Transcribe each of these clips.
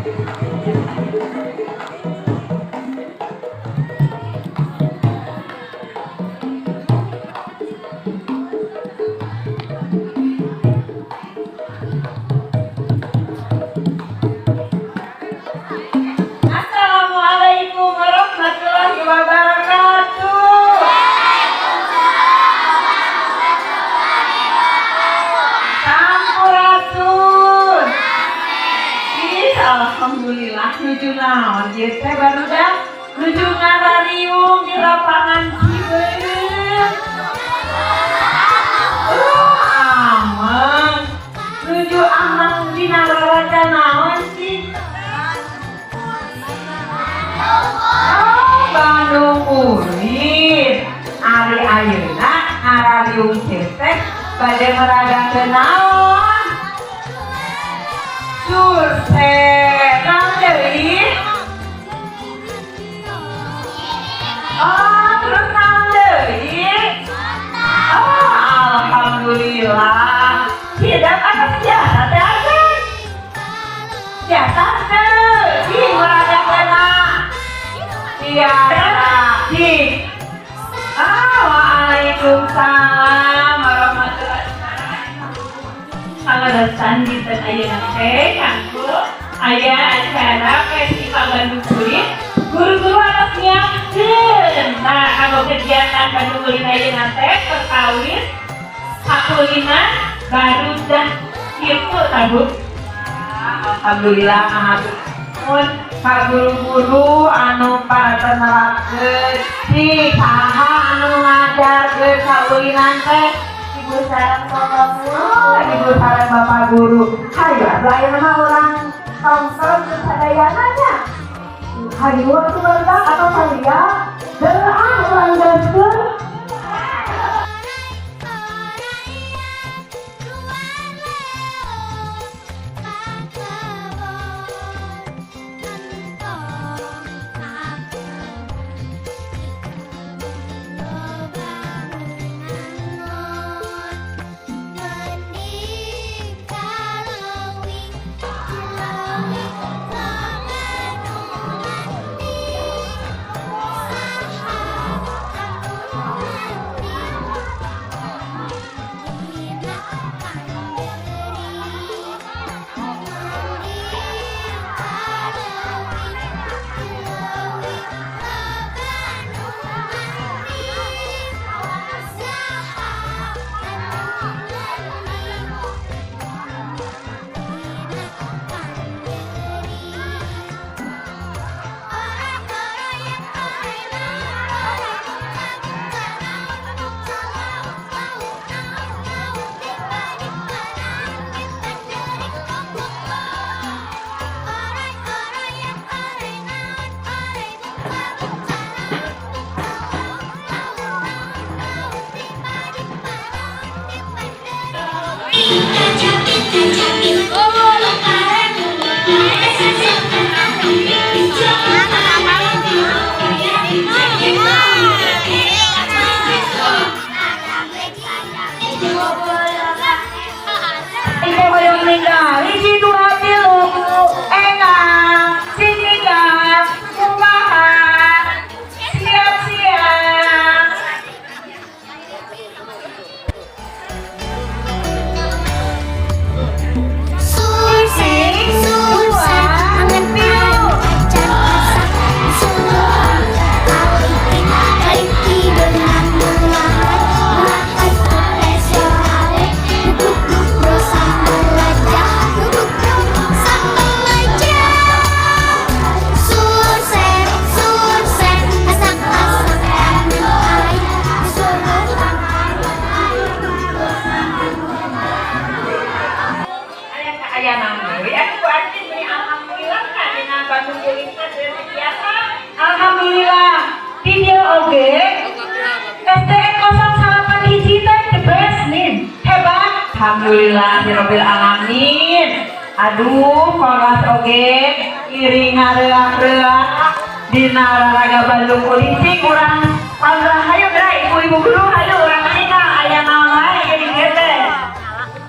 Assalamualaikum warahmatullahi wabarakatuh. Sampurasun. Ih, alhamdulillah, nuju naon ieu teh, barudak? Nuju ngarariung di lapangan Cibeet. Oh, ameng. Nuju ameng dina raraga naon sih? Oh, Bandung Ulin. Ari ayeuna ngarariung teh bade meragakeun naon? Surse. Naon deui? Oh, terus naon deui? Oh, alhamdulillah. Tidak ada senjata teh acan? Senjata teu. Ih, meragakeunna. Tiada. Ih. Ah, waalaikumsalam warahmatullahi wabarakatuh. Pangalesan dinten ayeuna teh kanggo aya acara Festival Bandung Ulin, guru-guru harus nyiapkeun. Nah, kanggo kegiatan Bandung Ulin ayeuna teh perkawis kaulinan barudak kitu ta, Bu. Alhamdulillah, nuhun ka guru-guru anu para nerapkeun. Si saha anu ngajarkeun kaulinan teh? Ibu sareng Bapak Guru. Oh, ibu sareng Bapak Guru. Hayu atuh, ayeuna mah urang tonton sadayana nya. Hayu atuh, barudak, atau salia. Heueuh, urang gaskeun. Ibu hoyong ninggal, hiji, dua, tilu, enam, sinigang, kumaha, siap-siap. Surse, surse, angan acan asak, kaliki dengan melahan, makan spesiale, duduk duduk sambal aja, duduk sambal aja. Surse, surse, asak asak angan air, suruhan. Aya aya naon deui atuh, Bu Atin? Meni alhamdulillah kan dina Bandung Ulin teh kegiatan. Alhamdulillah di dieu oge SDN 08 hiji teh the best nih, hebat. Alhamdulillah rabbil alamin. Aduh, koras oge iring ngareak-reak dina raraga Bandung Ulin. Cing urang panggah, hayu geura, ibu-ibu guru, hayu urang ningal aya naon wae di dieu teh.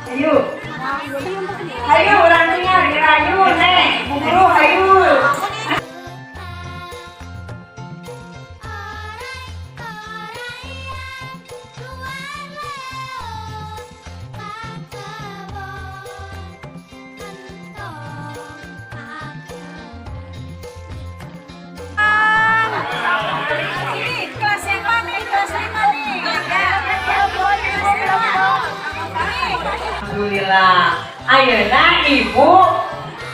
Hayu. Hayu urang tinggal dirayu, Nek. Bu Guru, hayu. Alhamdulillah. Ayeuna Ibu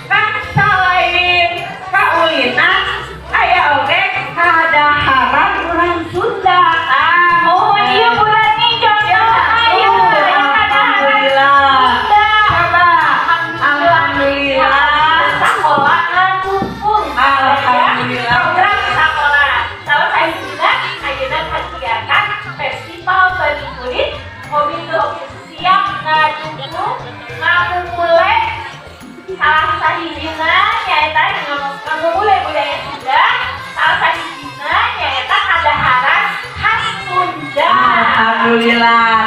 kan selain kaulinan aya oge kadaharan urang Sunda. Ah, oh iya, Bu Rani, contoh ayo. Alhamdulillah. Coba. Alhamdulillah. Sekolah ngadukung. Alhamdulillah. Program sekolah. Salah sahijina ayeuna kegiatan Festival Bandung Kulit, Komite oge siap ngadukung, ngamumule. Salah sahijina nyaeta ngamumule budaya Sunda, salah sahijina nyaeta kadaharan khas Sunda. Alhamdulillah.